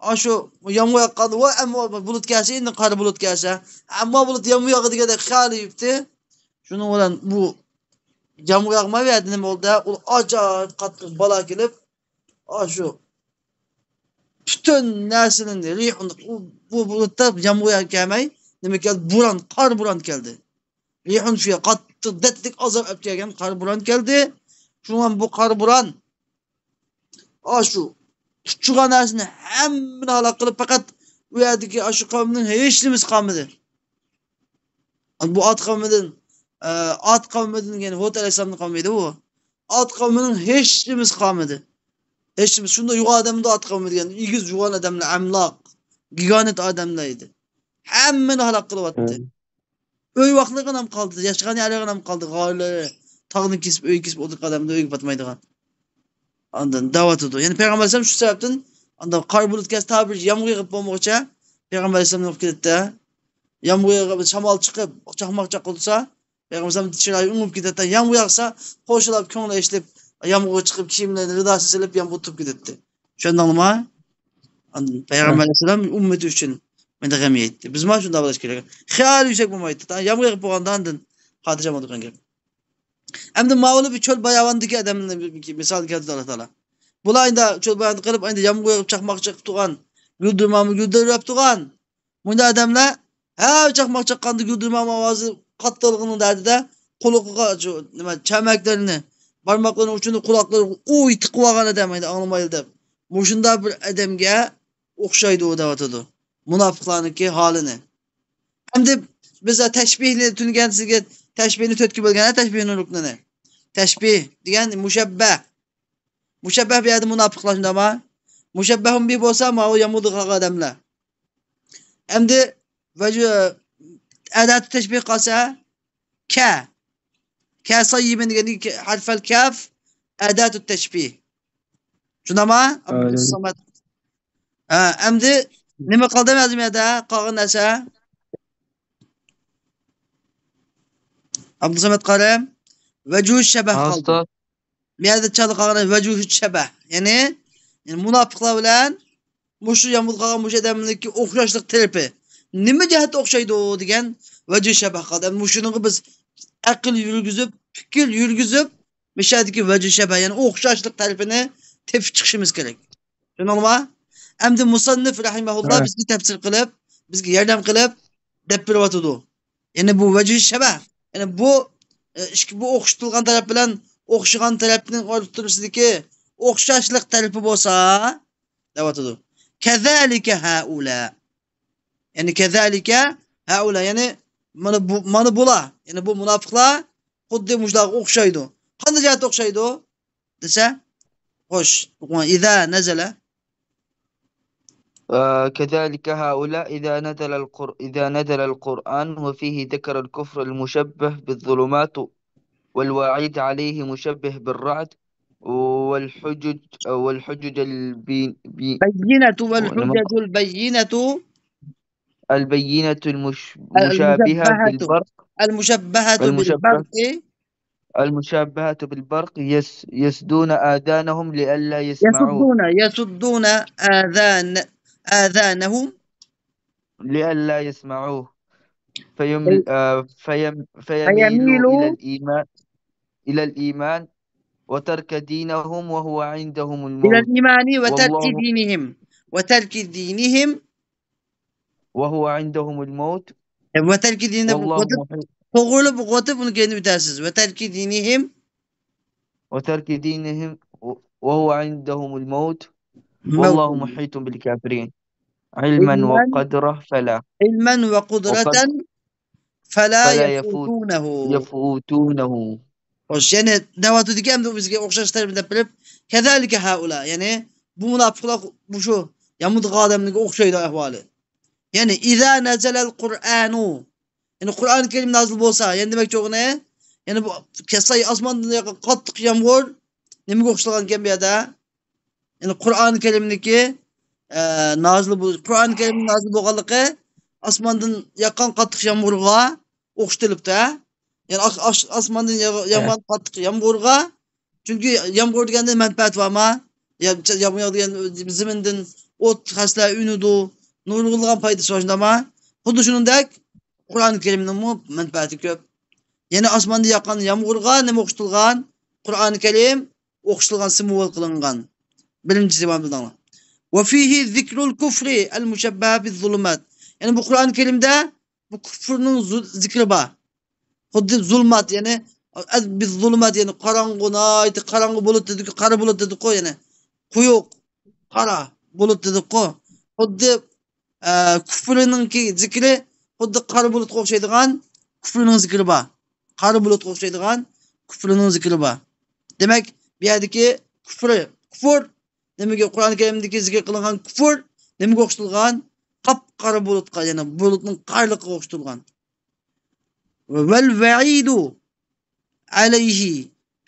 ئاشۇ يامغۇر ياغقاندا، ۋاي، ئەمما بۇلۇت كەلسە، ئەمدى قارا بۇلۇت كەلسە، ئەمما بۇلۇت يامغۇر ياغىدىغاندەك خىيالى يۈرۈپتۇ. شۇنىڭ بىلەن بۇ يامغۇر ياغمايۋەردى، نېمە بولدى؟ ئۇ ئاجايىپ قاتتىق بالا كېلىپ، ئاشۇ پۈتۈن نەرسىنى رىيھۇن، بۇ، بۇ بۇلۇتتا يامغۇر ياغ-، كەلمەي، نېمە كەلدى؟ بوران، قار بوران كەلدى. رىيھۇن فىيھا، قاتتىق دەتلىك ئازاب ئەپ كەلگەن قار بوران كەلدى. شۇڭا بۇ قار بوران ئاشۇ تۇتۇشقان نەرسىنى ھەممىنى ھالاك قىلىپ، پەقەت ئۇ يەردىكى ئاشۇ قەۋمنىڭ ھېچنېمىسى قالمىدى. بۇ ئاد قەۋمىدىن، ئە، ئاد قەۋمىدىن، يەنى ھۇد ئەلەيھىسسالامدىن قالمىدى ئۇ. ئاد قەۋمىنىڭ ھېچنېمىسى قالمىدى. ھېچنېمىسى، شۇنداق يوغان ئادەمدە ئاد قەۋمى دېگەن، ئېگىز يوغان ئادەملەر، ئەملاق، گىگانت ئادەملەر ئىدى. ھەممىنى ھالاك قىلىۋەتتى. ئۆي ۋاقلىرىغا نام قالدى، ياشىغان يەرلىرىگە نام قالدى، غارلىرى، تاغنى كېسىپ، ئۆي كېسىپ ئولتۇرغان ئادەمدە ئۆيگە پاتمايدىغان. ئاندىن دەۋاتىدۇ. يەنى پەيغەمبەر ئەلەيھىسسالام شۇ سەۋەبتىن، ئاندىن قارا بۇلۇت كەلسە، تا بىر يامغۇر يېغىپ بولمىغۇچە، پەيغەمبەر ئەلەيھىسسالام يوق كېتىدۇ. يامغۇر يېغىپ، شامال چىقىپ، چاقماق چاققۇزسا، پەيغەمبەر ئەلەيھىسسالام چىرايى ئۆڭۈپ كېتىدۇ. يامغۇر ياغسا، قوشۇلۇپ، كۆڭلى ئېچىلىپ، يامغۇرغا چىقىپ، كىيىملىرىنى، رىداسى سېلىپ، يامغۇر تۇتۇپ كېتەتتى. چۈشەندىڭلارمۇ؟ ئاندىن پەيغەمبەر ئەلەيھىسسالام ئۈممىتى ئۈچۈن مەندە غەم يەيتتى. بىزمۇ شۇنداق بولۇش كېرەك. خىيال يۈكسەك بولمايتتى. تا يامغۇر يېغىپ بولغاندا ئاندىن خاتىرجەم بولىدىغان گەپ. ئەمدى ماۋۇلى بىر چۆل باياۋاندىكى ئادەمنى بىر، بىر مىسال كەلتۈردى ئاللا تائالا. بۇلار ئەمدى چۆل باياۋاندا قېلىپ، ئەمدى يامغۇر يېغىپ، چاقماق چېقىپ تۇرغان، گۈلدۈرمامە گۈلدۈرلەپ تۇرغان مۇنداق ئادەملەر، ھە، چاقماق چاققاندا گۈلدۈرمامە ئاۋازى قاتتىقلىقىنىڭ دەردىدە، قۇلىقىغا شۇ نېمە، چەمەكلىرىنى، بارماقلىرىنىڭ ئۇچىنى قۇلاقلىرىغا ئۇي تىقىۋالغان ئادەم، ئاڭلىمايدۇ دەپ. مۇشۇنداق بىر ئادەمگە ئوخشايدۇ دەۋاتىدۇ. مۇناپىقلارنىڭكى ھالىنى. ئەمدى بىز تەشبىھنى تۈنگەن سىزگە تەشبىھنى تۆتكە بۆلگەن، تەشبىھنىڭ رۇكنىنى. تەشبىھ دېگەن مۇشەببەھ. مۇشەببەھ بۇ يەردە مۇناپىقلار شۇنداقمۇ؟ مۇشەببەھۇن بىھ بولسا، ماۋۇ يامغۇردا قالغان ئادەملەر. ئەمدى ۋەجۇ-، ئەداتۇ تەشبىھ قالسا، كە. كە ساييىبىن دېگەندىكى ھەرفەل كەف، ئەداتۇ تەشبىھ. شۇنداقمۇ؟ ئابدۇسامەت. ھە، ئەمدى نېمە قالدى مەزمۇ يەردە؟ قالغان نەرسە؟ ئابدۇسامەت قارى. ۋەجۇ شەبەھ قالدى. ئۇستاز. بۇ يەردە چالا قالغان ۋەجۇ شەبەھ. يەنى، يەنى مۇناپىقلار بىلەن مۇشۇ يامغۇردا قالغان مۇشۇ ئادەمنىڭكى ئوخشاشلىق تەرىپى. نېمە جەھەتتە ئوخشايدۇ دېگەن ۋەجۇ شەبەھ قالدى. مۇشۇنىڭغا بىز ئەقىل يۈرگۈزۈپ، پىكىر يۈرگۈزۈپ، مۇشۇ يەردىكى ۋەجۇ شەبەھ، يەنى ئوخشاشلىق تەرىپىنى تېپىپ چىقىشىمىز كېرەك. شۇنىڭغا ئەمدى مۇسەننىف رەھىمەھۇللا بىزگە تەپسىر قىلىپ، بىزگە ياردەم قىلىپ دەپ بېرىۋاتىدۇ. يەنى بۇ ۋەجھى شەبەھ، يەنى بۇ، ئە، ئىككى، بۇ ئوخشىتىلغان تەرەپ بىلەن ئوخشىغان تەرەپنىڭ ئوتتۇرىسىدىكى ئوخشاشلىق تەرىپى بولسا، دەۋاتىدۇ. كەزالىكە ھەئۇلا. يەنى كەزالىكە ھەئۇلا، يەنى مانا بۇ، مانا بۇلار، يەنى بۇ مۇناپىقلار خۇددى مۇشۇلارغا ئوخشايدۇ. قانداق جەھەتتە ئوخشايدۇ دېسە، خوش، ئىزا نەزەلە. آه، كذلك هؤلاء إذا نزل القر-، إذا نزل القرآن وفيه ذكر الكفر المشبه بالظلمات والوعيد عليه مشبه بالرعد والحجج، والحجج البي-، بي-، بينة، والحجج البينة البينة المش-، المشابهة المشبهة بالبرق، المشبهة المشبه-، بالبرق. المشبهة بالبرق يس-، يسدون آذانهم لئلا يسمعوه. يصدون، يصدون آذان-، آذانهم. لئلا يسمعوه. فيم-، أي. آه، فيم-، فيميلوا فيميلوا إلى الإيمان، إلى الإيمان وترك دينهم وهو عندهم الموت. إلى الإيمان وترك والله دينهم. وترك دينهم. وهو عندهم الموت. ۋەتەركى دىنىنى بۇ والله قوتۇپ، محيط. توغرىلىپ بۇ قوتۇپ، ئۇنى كەينىدىن ئۆتەرسىز. ۋەتەركى دىنىھىم. وترك دينهم وهو عندهم الموت. موت. والله محيط بالكافرين. علما علما. وقدرة فلا. علما وقدرة وقد-، فلا فلا يفوت-، يفوتونه. يفوتونه. خوش، يەنى دەۋاتىدىكى، ئەمدى بىزگە ئوخشاش تەرىپىنى دەپ بېرىپ، كذلك هؤلاء، يەنى بۇ مۇناپىقلار مۇشۇ يامغۇردا قالغان ئادەملەرگە ئوخشايدۇ ئەھۋالى. يەنى، إذا نزل القرآن، يەنى قۇرئان كەرىم نازىل بولسا، يەنى دېمەكچى بولغىنى، يەنى بۇ كەساي ئاسماندىن ياغقان قاتتىق يامغۇر نېمىگە ئوخشىتىلغانكەن بۇ يەردە؟ يەنى قۇرئان كەرىمنىكى، ئە، نازىل بول-، قۇرئان كەرىم نازىل بولغانلىقى ئاسماندىن ياغقان قاتتىق يامغۇرغا ئوخشىتىلىپتۇ، ھە؟ يەنى ئاس-، ئاس-، ئاسماندىن ياغ-، ھە. ياغقان قاتتىق يامغۇرغا، چۈنكى يامغۇر دېگەندە مەنپەئەت بارما؟ يا-، يامغۇر ياغدى دېگەن زېمىندىن ئوت، خەسلەر ئۈنىدۇ، نۇرغۇنلىغان پايدىسى بار، شۇنداقما؟ خۇددى شۇنىڭدەك قۇرئان كەرىمنىڭمۇ مەنپەئەتى كۆپ. يەنى ئاسماندا ياغقان يامغۇرغا نېمە ئوخشىتىلغان؟ قۇرئان كەرىم ئوخشىتىلغان، سىمۋول قىلىنغان. بىرىنچىسى بار بىزنىڭ. وفيه ذكر الكفر المشبه بالظلمات. يەنى بۇ قۇرئان كەرىمدە بۇ كۇفرنىڭ زۇ-، زىكرى بار. خۇددى زۇلمات، يەنى، بىز زۇلمات، يەنى قاراڭغۇ، ناھايىتى قاراڭغۇ بۇلۇت دېدۇق، قارا بۇلۇت دېدۇققۇ، يەنى قويۇق، قارا بۇلۇت دېدۇققۇ. خۇددى، ئە، كۇفرنىڭكى زىكرى خۇددى قارا بۇلۇتقا ئوخشايدىغان كۇفرنىڭ زىكرى بار. قارا بۇلۇتقا ئوخشايدىغان كۇفرنىڭ زىكرى بار. دېمەك، بۇ يەردىكى كۇفر، كۇفر نېمىگە، قۇرئان كەرىمدىكى زىكىر قىلىنغان كۇفر نېمىگە ئوخشىتىلغان؟ قاپقارا بۇلۇتقا، يەنى بۇلۇتنىڭ قارىلىقىغا ئوخشىتىلغان. ۋەل ۋەئىدۇ ئەلەيھى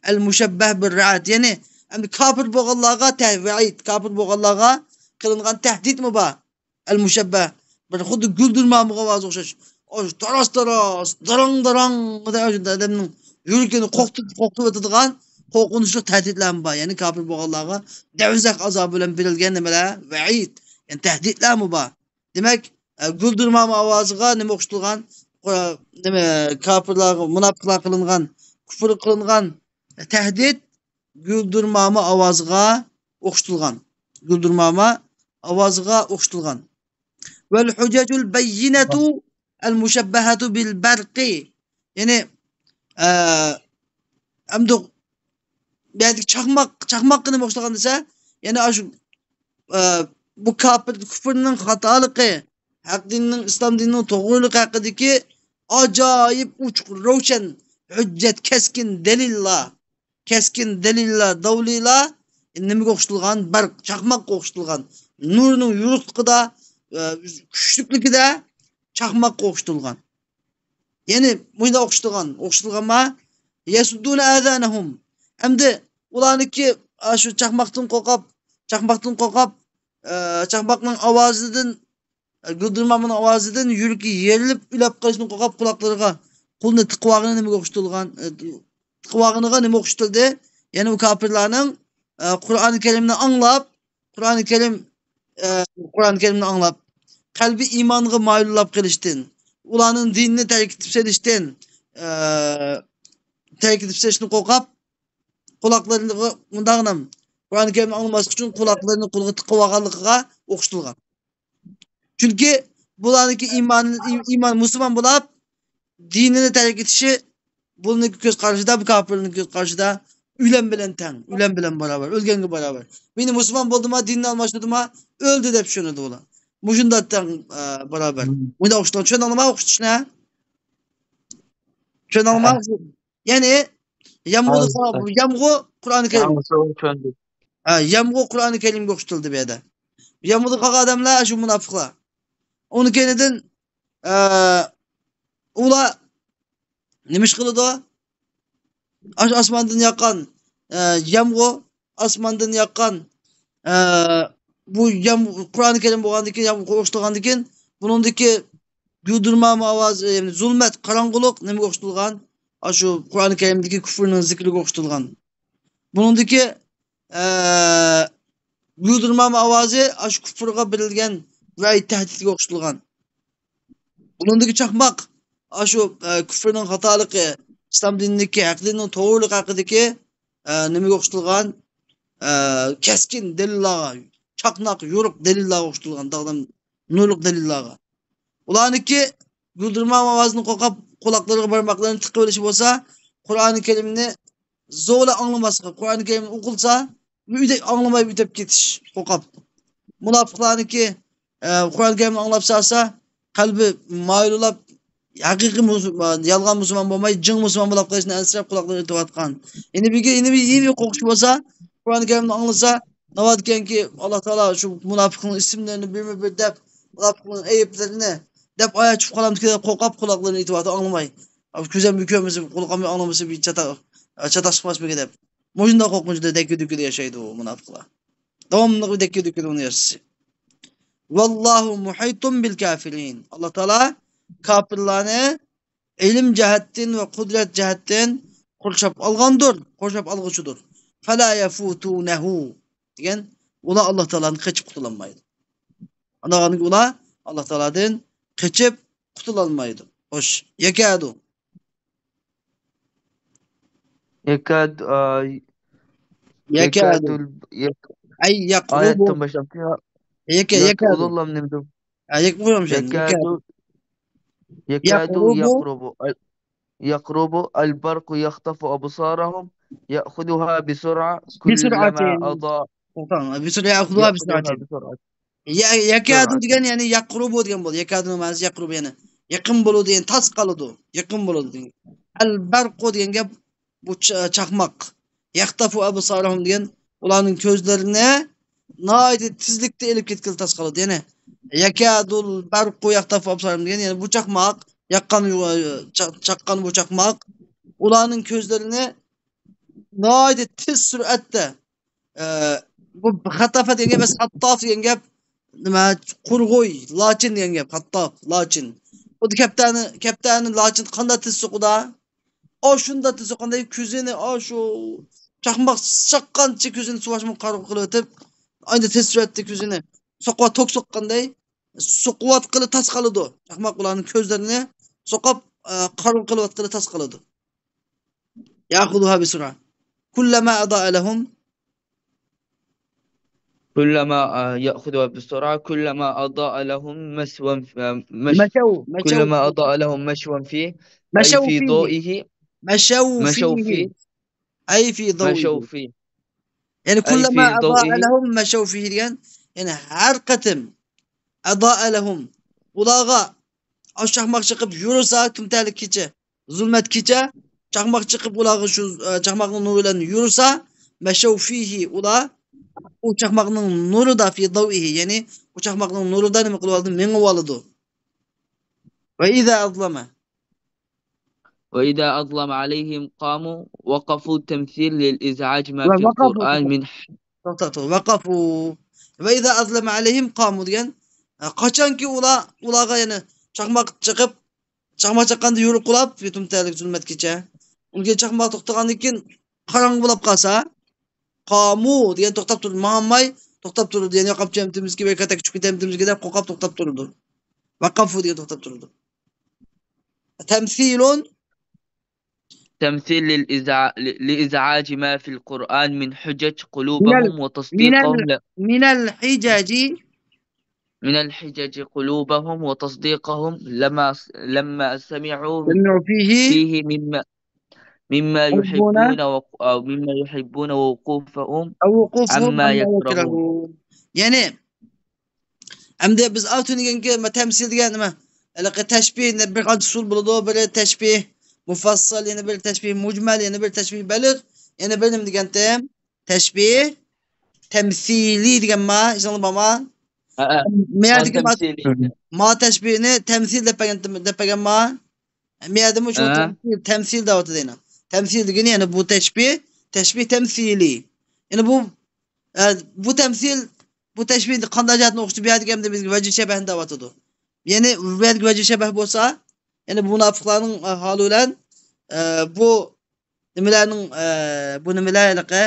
ئەل مۇشەببەھ بىر رەئد. يەنى، ئەمدى كاپىر بولغانلارغا تە-، ۋەئىد، كاپىر بولغانلارغا قىلىنغان تەھدىتمۇ بار. ئەل مۇشەببەھ. بىر خۇددى گۈلدۈرمامىغا ئاۋازى ئوخشاش. ئاشۇ تاراس-تاراس، داراڭ-داراڭ دەپ، ئاشۇ ئادەمنىڭ يۈرىكىنى قوقتۇپ، قوقتۇۋېتىدىغان قورقۇنچلۇق تەھدىتلەرمۇ بار. يەنى كاپىر بولغانلارغا دەۋزەخ ئازابى بىلەن بېرىلگەن نېمىلەر؟ ۋەئىد. يەنى تەھدىتلەرمۇ بار. دېمەك، ئە، گۈلدۈرماما ئاۋازىغا نېمە ئوخشىتىلغان؟ قۇ-، نېمە، كاپىرلارغا، مۇناپىقلارغا قىلىنغان، كۇفرغا قىلىنغان تەھدىت گۈلدۈرماما ئاۋازىغا ئوخشىتىلغان. گۈلدۈرماما ئاۋازىغا ئوخشىتىلغان. ۋەل ھۇجەجۇل بەييىنەتۇ ئەل مۇشەببەھەتۇ بىل بەرقى. يەنى، ئە، ئەمدى بۇ يەردىكى چاقماق، چاقماققا نېمە ئوخشىتىلغان دېسە، يەنى ئاشۇ، ئە، بۇ كاپىر، كۇفرنىڭ خاتالىقى، ھەق دىننىڭ، ئىسلام دىنىنىڭ توغرىلىقى ھەققىدىكى ئاجايىپ ئوچۇق، روشەن ھۆججەت، كەسكىن دەلىللار، كەسكىن دەلىللار، داۋلىلار نېمىگە ئوخشىتىلغان؟ بەرق، چاقماققا ئوخشىتىلغان. نۇرنىڭ يورۇقلۇقىدا، ئە، كۈچلۈكلۈكىدە چاقماققا ئوخشىتىلغان. يەنى مۇشۇنداق ئوخشىتىلغان، ئوخشىتىلغانما؟ يەسۇددۇنە ئەزانەھۇم. ئەمدى ئۇلارنىڭكى، ئا، شۇ چاقماقتىن قورقۇپ، چاقماقتىن قورقۇپ، ئە، چاقماقنىڭ ئاۋازىدىن، ئە، گۈلدۈرمامىنىڭ ئاۋازىدىن يۈرىكى يېرىلىپ ئۆلۈپ قېلىشتىن قورقۇپ، قۇلاقلىرىغا قولىنى تىقىۋالغىنى نېمىگە ئوخشىتىلغان؟ ئە، تىقىۋالغىنىغا نېمە ئوخشىتىلدى؟ يەنى ئۇ كاپىرلارنىڭ، ئە، قۇرئانى كەرىمنى ئاڭلاپ، قۇرئانى كەرىم، ئە، قۇرئانى كەرىمنى ئاڭلاپ، قەلبى ئىمانغا مايىللاپ قېلىشتىن، ئۇلارنىڭ دىنىنى تەرك ئېتىپ سېلىشتىن، ئە، تەرك ئېتىپ سېلىشتىن قورقۇپ، قۇلاقلىرىغا مۇنداغىنام، قۇرئانى كەرىمنى ئاڭلىماسلىق ئۈچۈن قۇلاقلىرىنى قولىغا تىقىۋالغانلىقىغا ئوخشىتىلغان. چۈنكى بۇلارنىڭكى ئىمان، ئىمان، مۇسۇلمان بولاپ، دىنىنى تەرك ئېتىشى بۇنىڭكى كۆز قارىشىدا، بۇ كاپىرنىڭ كۆز قارىشىدا ئۆلۈم بىلەن تەڭ، ئۆلۈم بىلەن باراۋەر، ئۆلگەنگە باراۋەر. مېنى مۇسۇلمان بولدىما، دىنىنى ئالماشتۇردىما، ئۆلدى دەپ چۈشىنىدۇ ئۇلار. مۇشۇنداق تەڭ، ئە، باراۋەر. مم. مۇنداق ئوخشىتىدۇ. چۈشەندىڭلارمۇ ئوخشىتىشنى؟ چۈشەندىڭلارمۇ؟ ھە. يەنى يامغۇردا ھە، قالغان، ھە. بۇ يامغۇر قۇرئانى كەرىم. يامغۇر چۈشەندى. ھە، يامغۇر قۇرئانى كەرىمگە ئوخشىتىلدى بۇ يەردە. يامغۇردا قالغان ئادەملەر شۇ مۇناپىقلار. ئۇنىڭ كەينىدىن، ئە، ئۇلار نېمە ئىش قىلىدۇ؟ ئاش-، ئاسماندىن ياغقان، ئە، يامغۇر، ئاسماندىن ياغقان، ئە، بۇ يام-، قۇرئانى كەرىم بولغاندىن كېيىن، يامغۇرغا ئوخشىتىلغاندىن كېيىن، بۇنىڭدىكى گۈلدۈرمامە ئاۋازى، يەنى زۇلمەت، قاراڭغۇلۇق نېمىگە ئوخشىتىلغان؟ ئاشۇ قۇرئانى كەرىمدىكى كۇفرنىڭ زىكرىگە ئوخشىتىلغان. بۇنىڭدىكى، ئە، گۈلدۈرمامە ئاۋازى ئاشۇ كۇفرغا بېرىلگەن ۋەئىد، تەھدىتكە ئوخشىتىلغان. بۇنىڭدىكى چاقماق، ئاشۇ، ئە، كۇفرنىڭ خاتالىقى، ئىسلام دىنىدىكى ھەق دىننىڭ توغرىلىقى ھەققىدىكى، ئە، نېمىگە ئوخشىتىلغان؟ ئە، كەسكىن دەلىللارغا، چاقناق، يورۇق دەلىللارغا ئوخشىتىلغان، داغدام نۇرلۇق دەلىللارغا. ئۇلارنىڭكى گۈلدۈرمامە ئاۋازىدىن قورقۇپ، قۇلاقلىرىغا بارماقلىرىنى تىقىۋېلىشى بولسا، قۇرئانى كەرىمنى زورلا ئاڭلىماسلىقى، قۇرئانى كەرىمنى ئوقۇلسا، ئۆيدە ئاڭلىماي ئۆتۈپ كېتىش قورقۇپ. مۇناپىقلارنىڭكى، ئە، قۇرئانى كەرىمنى ئاڭلاپ سالسا، قەلبى مايىللاپ، ھەقىقىي مۇسۇلمان، يالغان مۇسۇلمان بولماي، جىڭ مۇسۇلمان بولاپ قېلىشىنى ئەنسىرەپ قۇلاقلىرىنى ئېتىۋاتقان. يەنە بىرگە، يەنە بىر، يەنە بىر قورقۇش بولسا، قۇرئانى كەرىمنى ئاڭلىسا، ناۋادا ئىكەنكى، ئاللا تائالا شۇ مۇناپىقنىڭ ئىسىملىرىنى بىرمۇ بىر دەپ، مۇناپىقنىڭ ئەيىبلىرىنى دەپ ئايەت چۈشۈپ قالامدىكىن دەپ قورقۇپ، قۇلاقلىرىنى ئېتىۋاتىدۇ، ئاڭلىماي. ئاشۇ كۆزۈم بىر كۆرمىسە، قۇلىقىم بىر ئاڭلىمىسا، بىر چاتا-، چاتاق چىقماسمىكىن دەپ. مۇشۇنداق قورقۇنچتا دەككە-دۈككىدە ياشايدۇ ئۇ مۇناپىقلار. داۋاملىق بىر دەككە-دۈككىدە ئۇنى ياشىسى. ۋاللاھۇ مۇھىتۇن بىل كافىرىن. ئاللا تائالا كاپىرلارنى ئىلىم جەھەتتىن ۋە قۇدرەت جەھەتتىن قورشاپ ئالغاندۇر، قورشاپ ئالغۇچىدۇر. فەلا يەفۇتۇنەھۇ دېگەن، ئۇلار ئاللا تائالادىن قېچىپ قۇتۇلالمايدۇ. ئانداق ئۇلار ئاللا تائالادىن قېچىپ قۇتۇلالمايدۇ. خوش، يەكەدۇ. يەكەد، ئا، يەكەدۇ. يەكەدۇ، يەك-، ئەي يەقرۇبۇ. ئايەتتىن باشلاپتۇ يا. يەكە-، يەكەدۇ. يەكەدۇ. ھە، يەكەدۇ. يەكەدۇ. يەكەدۇ يەقرۇبۇ. يەقرۇبۇ. ئەل-، يەقرۇبۇ. البرق يخطف أبصارهم يأخذها بسرعة كلما أضاء. توختاڭ. بسرعة، يأخذها بسرعة. يە-، يەكەدۇ دېگەن، يەنى يەقرۇبۇ دېگەن بولدى. يەكەدۇنىڭ مەنىسى يەقرۇبۇ، يەنى يېقىن بولىدۇ، يەنى تاس قالىدۇ، يېقىن بولىدۇ دېگەن. ئەل بەرقۇ دېگەن گەپ بۇ چا-، چاقماق. يەختەفۇ ئەبسارەھۇم دېگەن ئۇلارنىڭ كۆزلىرىنى ناھايىتى تېزلىكتە ئېلىپ كەتكىلى تاس قالىدۇ. يەنى يەكەدۇل بەرقۇ يەختەفۇ ئەبسارەھۇم دېگەن، يەنى بۇ چاقماق، ياققان، چا-، چاققان بۇ چاقماق ئۇلارنىڭ كۆزلىرىنى ناھايىتى تېز سۈرئەتتە، ئە، بۇ خەتەفە دېگەن گەپ ئەمەس، خەتتاف دېگەن گەپ نېمە؟ قۇرغۇي، لاچىن دېگەن گەپ، خەتتاف، لاچىن. خۇددى كەپتەرنى، كەپتەرنى لاچىن قانداق تېز سوقىدۇ؟ ئاشۇنداق تېز سوققاندەك كۆزىنى، ئاشۇ چاقماق چاققانچە كۆزىنى سۇۋاشما قارا قىلىۋېتىپ، ئايدا تېز سۈرئەتتە كۆزىنى سوقۇۋات، توك سوققاندەك سوقۇۋاتقىلى تاس قالىدۇ. چاقماق ئۇلارنىڭ كۆزلىرىنى سوقۇپ، ئە، قارا قىلىۋاتقىلى تاس قالىدۇ. يأخذها بسرعة. كلما أضاء لهم. كلما، آه، يأخذها بسرعة. كلما أضاء لهم مشوا، آه، مش-، مشوا، مشوا كلما فيه. أضاء لهم مشوا فيه، أي مشوا في فيه. ضوئه. مشوا فيه. أي في ضوئه. يەنى كلما أضاء لهم مشوا فيه دېگەن، يەنى ھەر قېتىم أضاء لهم، ئۇلارغا ئاشۇ چاقماق چېقىپ يۈرسە، تۈمتەلىك كېچە، زۇلمەت كېچە، چاقماق چېقىپ ئۇلارغا شۇ، ئە، چاقماقنىڭ نۇرى بىلەن يۈرسە، مشوا فيه، ئۇلار ئۇ چاقماقنىڭ نۇرىدا، في ضوئه، يەنى ئۇ چاقماقنىڭ نۇرىدا نېمە قىلىۋالىدۇ؟ مېڭىۋالىدۇ. وإذا أظلم. وإذا أظلم عليهم قاموا وقفوا تمثيل للإزعاج ما في القرآن من توختا، توختا. وقفوا. وإذا أظلم عليهم قاموا دېگەن، ھە، قاچانكى ئۇلار، ئۇلارغا يەنە چاقماق چېقىپ، چاقماق چاققاندا يورۇق قىلاپ، يېتىم تەلىك زۇلمەت كېچە. ئۇنىڭ كېيىن چاقماق توختىغاندىن كېيىن قاراڭغۇ بولۇپ قالسا، قامۇ دېگەن توختاپ تۇرىدۇ. ماڭالماي توختاپ تۇرىدۇ. يەنى يوقاپ كېتەمتىمىزكى، بىر كاتەككە چۈشۈپ كېتەمتىمىزكى دەپ قورقۇپ توختاپ تۇرىدۇ. ۋەقەفۇ دېگەن توختاپ تۇرىدۇ. تەمسىلۇن. تەمسىل لىل ئىزا-، لىئىزئاجى ما فىل قۇرئان مىن ھۇجەج قۇلۇبەھۇم ۋە تەسدىقەھۇم لە-، مىنەل ھىجەجى. مىنەل ھىجەجى قۇلۇبەھۇم ۋە تەسدىقەھۇم لەمما، لەمما سەمىئۇ سەمىئۇ فىھى. فىھى مىمما مما يحبون و، أو مما يحبون ووقوفهم عما يكرهون. يەنى، ئەمدى بىز ئاۋۇ تۈنۈگۈنكى تەمسىل دېگەن نېمە؟ ھېلىقى تەشبىھ بىر قانچە ئۇسۇل بولىدۇ. بىرى تەشبىھ مۇفەسسەل، يەنە بىر تەشبىھ مۇجمەل، يەنە بىر تەشبىھ بەلىغ، يەنە بىر نېمە دېگەنتىم؟ تەشبىھ تەمسىلىي دېگەن ما، ئېسىڭلار بارما؟ ھە، ھە. ما يەردىكى ما، تەمسىلىي. ما تەشبىھنى تەمسىل دەپ بەرگەن، دەپ بەرگەن ما. مەيەردىمۇ شۇ تەمسىل، تەمسىل دەۋاتىدۇ يەنە. تەمسىل دېگىنى يەنە بۇ تەشبىھ، تەشبىھ تەمسىلىي. يەنە بۇ، ئە، بۇ تەمسىل، بۇ تەشبىھ قانداق جەھەتتىن ئوخشىتىپ بۇ يەردىكى ئەمدى بىزگە ۋەجھى شەبەھ دەۋاتىدۇ. يەنى بۇ يەردىكى ۋەجھى شەبەھ بولسا، يەنى بۇ مۇناپىقلارنىڭ، ئە، ھالى بىلەن، ئە، بۇ نېمىلەرنىڭ، ئە، بۇ نېمىلەر ھېلىقى،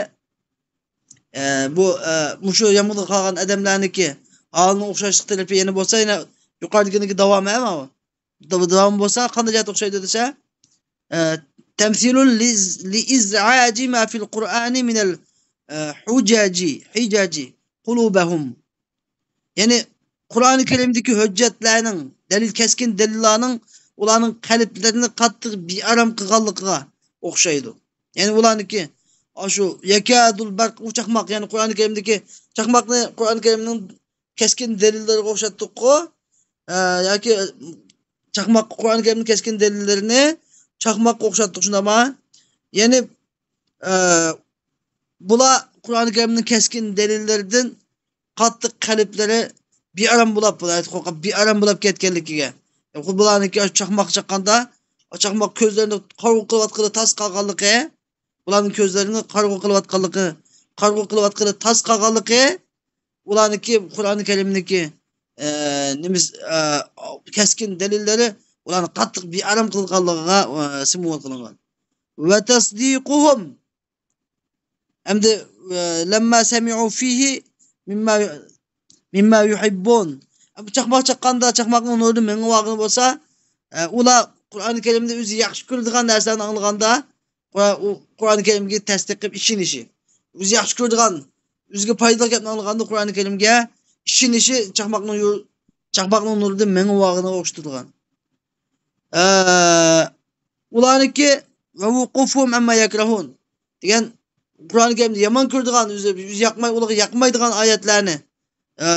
ئە، بۇ، ئە، مۇشۇ يامغۇردا قالغان ئادەملەرنىڭكى ھالىنىڭ ئوخشاشلىق تەرىپى يەنە بولسا، يەنە يۇقىرىدىكىنىڭكى داۋامى ئەمما بۇ. داۋ-، داۋامى بولسا قانداق جەھەتتە ئوخشايدۇ دېسە، ئە، تەمسىلۇن لىز-، لىئىزئاجى ما فىل قۇرئانى مىنەل، ئە، ھۇجەجى، ھىجەجى، قۇلۇبەھۇم. يەنى قۇرئانى كەرىمدىكى ھۆججەتلەرنىڭ، دەلىل، كەسكىن دەلىللارنىڭ ئۇلارنىڭ قەلبلىرىنى قاتتىق بىئارام قىلغانلىقىغا ئوخشايدۇ. يەنى ئۇلارنىڭكى ئاشۇ يەكەدۇل بەرق، ئۇ چاقماق، يەنى قۇرئانى كەرىمدىكى چاقماقنى قۇرئانى كەرىمنىڭ كەسكىن دەلىللىرىگە ئوخشاتتۇققۇ. ئە، ياكى چاقماق، قۇرئانى كەرىمنىڭ كەسكىن دەلىللىرىنى چاقماققا ئوخشاتتۇق، شۇنداقما؟ يەنى، ئە، بۇلار قۇرئانى كەرىمنىڭ كەسكىن دەلىللىرىدىن قاتتىق قەلبلىرى بىئارام بولاپ، بۇلار قورقۇپ بىئارام بولاپ كەتكەنلىكىگە. بۇلارنىڭكى چاقماق چاققاندا، چاقماق كۆزلىرىنى قارىغۇ قىلىۋاتقىلى تاس قالغانلىقى، ئۇلارنىڭ كۆزلىرىنى قارىغۇ قىلىۋاتقانلىقى، قارىغۇ قىلىۋاتقىلى تاس قالغانلىقى، ئۇلارنىڭكى قۇرئانى كەرىمنىڭكى، ئە، نېمىس-، ئە، كەسكىن دەلىللىرى ئۇلارنى قاتتىق بىئارام قىلغانلىقىغا، ئە، سىمۋول قىلىنغان. ۋە تەسدىقۇھۇم. ئەمدى، ئە، لەمما سەمىئۇ فىھى مىمما، مىمما يۇھىببۇن. بۇ چاقماق چاققاندا، چاقماقنىڭ نۇرىدىن مېڭىۋالغىنى بولسا، ئە، ئۇلار قۇرئانى كەرىمدە ئۆزى ياخشى كۆرىدىغان نەرسىلەرنى ئاڭلىغاندا، قۇرئان، ئۇ قۇرئانى كەرىمگە تەستىق قىلىپ ئىشىنىشى. ئۆزى ياخشى كۆرىدىغان، ئۆزىگە پايدىلىق گەپنى ئاڭلىغاندا قۇرئانى كەرىمگە ئىشىنىشى چاقماقنىڭ يو-، چاقماقنىڭ نۇرىدىن مېڭىۋالغىنىغا ئوخشىتىدىغان. ئە، ئۇلارنىڭكى ۋە ۋۇقۇفۇھۇم ئەمما يەكرەھۇن دېگەن قۇرئانى كەرىمدە يامان كۆرىدىغان، ئۆزى، ئۆزى ياقماي، ئۇلارغا ياقمايدىغان ئايەتلەرنى، ئە،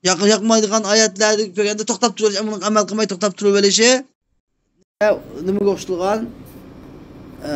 ياق-، ياقمايدىغان ئايەتلەرنى كۆرگەندە توختاپ تۇرۇش، ئۇنىڭغا ئەمەل قىلماي توختاپ تۇرۇۋېلىشى. نېمىگە ئوخشىتىلغان؟ ئە،